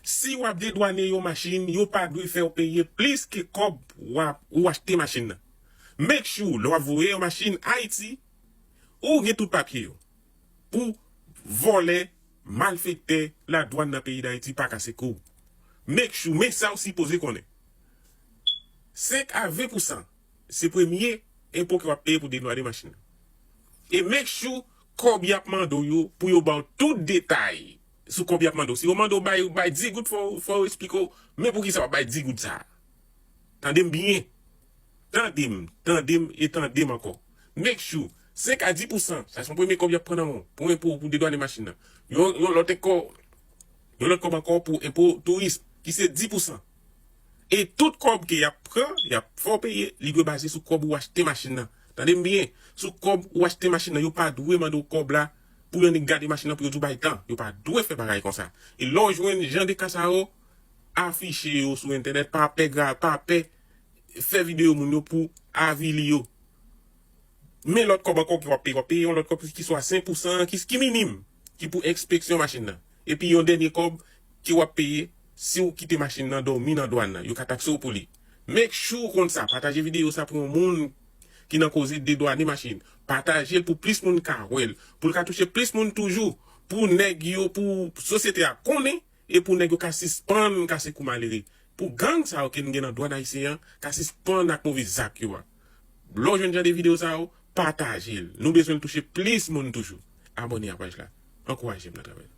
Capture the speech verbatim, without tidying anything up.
Si w ap dedwane yon machin, yo pa dwe fè w peye plis ke kòb w ap, ou achte machin nan. Make sure, lè w ap voye yon machin Ayiti, ou gen tout papye yo. Pou vòlè, malfektè, ladwàn nan peyi Dayiti pa kase kou w. Make sure, men sa w sipoze konnen. Senk a ven pousan, se premye enpo ke w ap peye pou dedwane machin nan. E make sure, kòb y ap mande w yo, pou yo ba w tout detay sou kòb y ap mande w. Si yo mande w bay, bay dis goud, fò, fò yo eksplike w, men poukisa w ap bay dis goud sa a. Tande m byen. Tande m, tande m e tande m ankò. Make sure, senk a dis pousan, sa se yon premye kòb y ap pran nan men w, pou enpo, pou dedwane machin nan. Yon, yon lòt ankò, yon lòt kòb ankò pou enpo touris, ki se dis pousan. E tout kòb ke y ap pran, y ap fè w peye, li dwe baze sou kòb ou achte machin nan. Tande m byen, sou kòb ou achte machin nan, yo pa dwe mande w kòb la pou yo annik gade machin nan pou yo di w bay tan. Yo pa dwe fè bagay konsa. E lè w jwenn jan de ka sa yo, afiche yo sou entènèt, pa pè gra, pa pè fè videyo moun yo pou avili yo. Men lòt kòb ankò ki w ap peye, w ap peye yon lòt kòb ki swa senk pousan, ki, ki minim, ki pou enspeksyon machin nan. Epi yon dènye kòb ke w ap peye si w kite machin nan dòmi nan dwàn nan. Yo ka takse w pou li. Make sure w konn sa. Pataje videyo sa pou yon moun ki nan koze dedwane machin. Pataje l pou plis moun ka wè l. Pou l ka touche plis moun toujou. Pou nèg yo, pou sosyete a konnen e pou nèg yo ka sispann kase kou malere. Pou gang sa yo ke n gen nan dwàn ayisyen an ka sispann ak move zak yo a. Lè w jwenn jan de videyo sa yo, pataje l. Nou bezwen l touche plis moun toujou. Abòne a paj la. Ankouraje m nan travay la.